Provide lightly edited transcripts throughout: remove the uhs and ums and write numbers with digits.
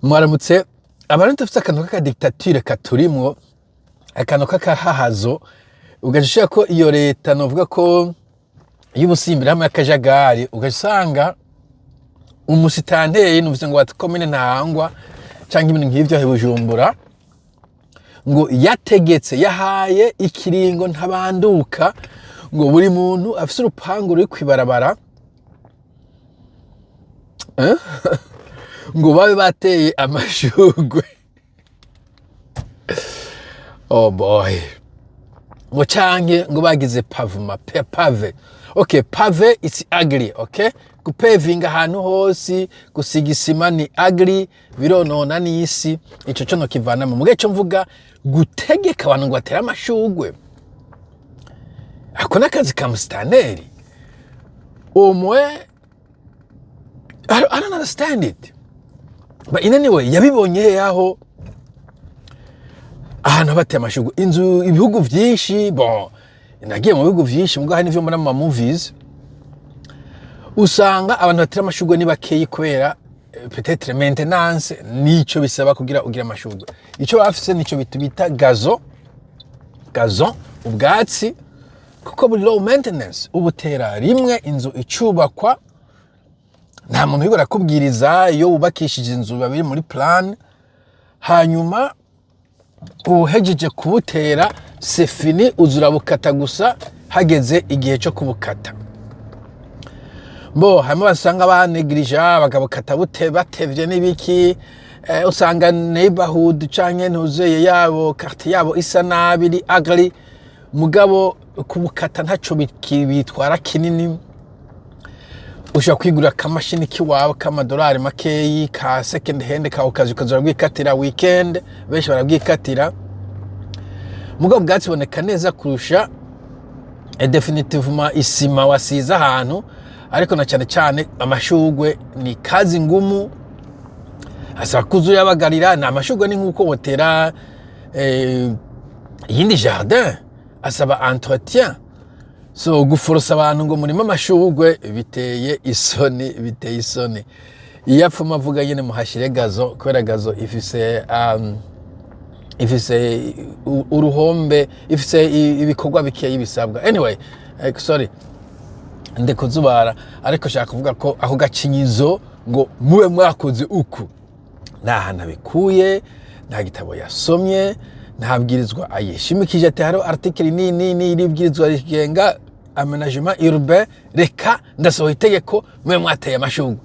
Mwaramutse. Abarundi dufite akantu k'aka dictature katurimwo, akantu k'akahahazo, ugaca ushira ko iyo leta novuga ko y'ubusimbira hamwe y'akajagari, ugaca usanga umusitanteri, numvise ngo wati komine Ntahangwa canke ibintu nk'ivyo aho i Bujumbura, ngo yategetse, yahaye ikiringo ntabanduka ngo buri muntu afise urupangu ruri kw'ibarabara, eh? Ngo babe bateye amashurwe. Oh boy! Ngo canke ngo bagize pavement, pavé. Okay, pavé, it's ugly. Okay, gupevinga ahantu hose, gusiga isima ni ugly, bironona n'isi. Ico co nokivanamo. Mugihe co mvuga gutegeka abantu ngo batere amashurwe, ako n'akazi ka musitanteri umwe. I don't understand it, but in anyway, yabibonye he aho ahantu bateye amashurwe inzu? Ibihugu vyinshi, bon, nagiye mu bihugu vyinshi, mugabo hari n'ivyo mbona mu ma movies, usanga abantu batera amashurwe ni bakeyi kubera peut-être maintenance, nico bisaba kugira ugire amashurwe. Ico bafise nico bita gazon, gazon, ubwatsi, kuko buri low maintenance, ubutera rimwe inzu icubakwa, nta muntu uriko arakubwiriza. Iyo wubakishije inzu biba biri muri plan, hanyuma uhejeje kubutera, c'est fini, uza urabukata gusa hageze igihe cyo kubukata. Bo harimo basanga banegirija bakabukata bute batevye n'ibiki, usanga neighborhood canke ntuzeye yabo, quartier yabo isa nabi, iri ugly, mugabo kubukata ntaco bitwara kinini. Ushobora kwigurira akamashini k'iwawe k'amadolari makeyi ka second hand, kawe kazi, ukaza urabwikatira weekend. Benshi barabwikatira, mugabo ubwatsi buboneka neza kurusha définitivement isima wasize ahantu. Ariko na cyane cyane amashugwe ni kazi ngumu, asaba kuza uyabagarira. Ni amashugwe ni nk'uko wotera iyindi jardin, asaba entretien. So guforosa abantu ngo murime amashugwe biteye isoni, biteye isoni. Iyo apfuma avuga nyine muhashire gazon, kubera gazon ifise uruhombe, ifise ibikorwa bikeyi bisabwa. Anyway, sorry, ndi kuzubara, ariko shaka kuvuga ko ako gacinyizo ngo mube mwakoze uku, nta hantu abikuye, nta gitabo yasomye, nta bwirizwa ayishimikije ati hariho article ni ni iri bwirizwa rigenga aménagement urbain, reka ndasohoye itegeko mube mwateye amashugwe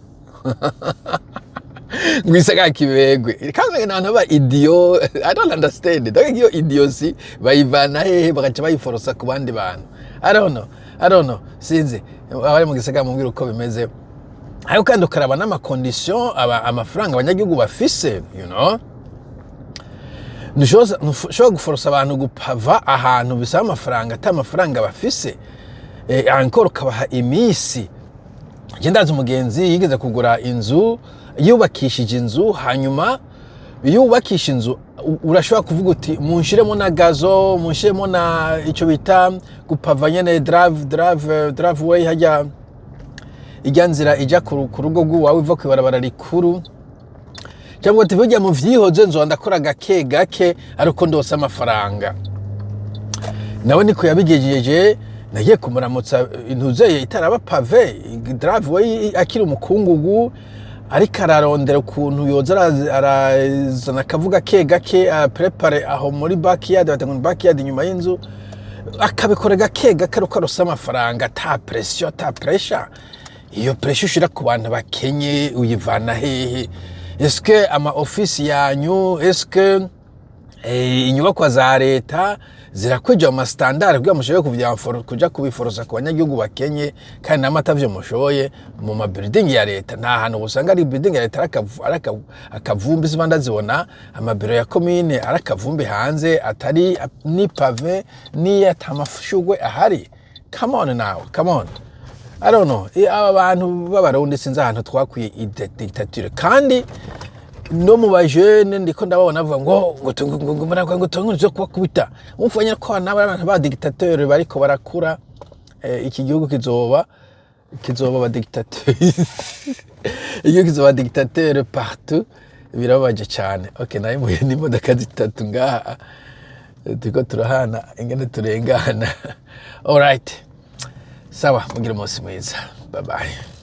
ngo isagara kibegwe. Kandi n'abantu ba idiot, I don't understand. Donc iyo idiotie bayivana hehe bagaca bayiforosa ku bandi bantu? I don't know, I don't know, sinzi. Abari mu gisagara mumbwira uko bimeze. Ariko kandi ukaraba n'ama conditions, amafaranga abanyagihugu bafise. Ntushobora guforosa abantu gupava ahantu bisaba amafaranga ata amafaranga bafise, encore ukabaha iminsi. Njye ndazi umugenzi yigeze kugura inzu, yubakishije inzu. Hanyuma iyo wubakisha inzu, urashobora kuvuga uti munshiremo na gazon, munshiremo na icyo bita gupava nyene, drive way, hajya ijya nzira ijya ku rugo rw'iwawe iva kw'ibarabara rikuru, cyangwa ati burya mu vyihoze nzoba ndakora gake gake ariko ndose amafaranga. Nawe niko yabigejeje. Nagiye kumuramutsa intuzeye itaraba pavé, driveway akiri umukungugu, ariko ararondera ukuntu yoza arazana akavuga ke gake, prepare aho muri backyard, bata ngo ni backyard, inyuma y'inzu, akabikora gake gake ariko aronse amafaranga, ata pression, ata pressure. Iyo pressure ushira ku bantu bakenye uyivana hehe? Eske ama office yanyu, eske inyubakwa za leta zirakwije mu ma standard kugira mushobore kuja kubiforosa ku banyagihugu bakenye, kandi namwe atavyo mushoboye? Mu ma building ya leta, nta hantu usanga ari building ya leta ari akavumbi. Siba ndazibona amabiro ya komine ari akavumbi hanze, atari ni pavé, ni ata amashurwe ahari. Come on now, come on. I don't know. Aba bantu b'Abarundi sinzi ahantu twakwiye dictature. Kandi no mu bajene ndiko ndababona bavuga ngo ngo ngo kubakubita. Umufanya ko nabo abantu ba dictateur bariko barakura, iki gihugu kizoba ba dictateur, igihugu kizoba dictateur partout. Birababaje cyane. Okay, nayo muhuye n'imodoka zitatu ngaha, turiko turahana ingene turengana. Alright, sawa, mugire umunsi mwiza, bye bye.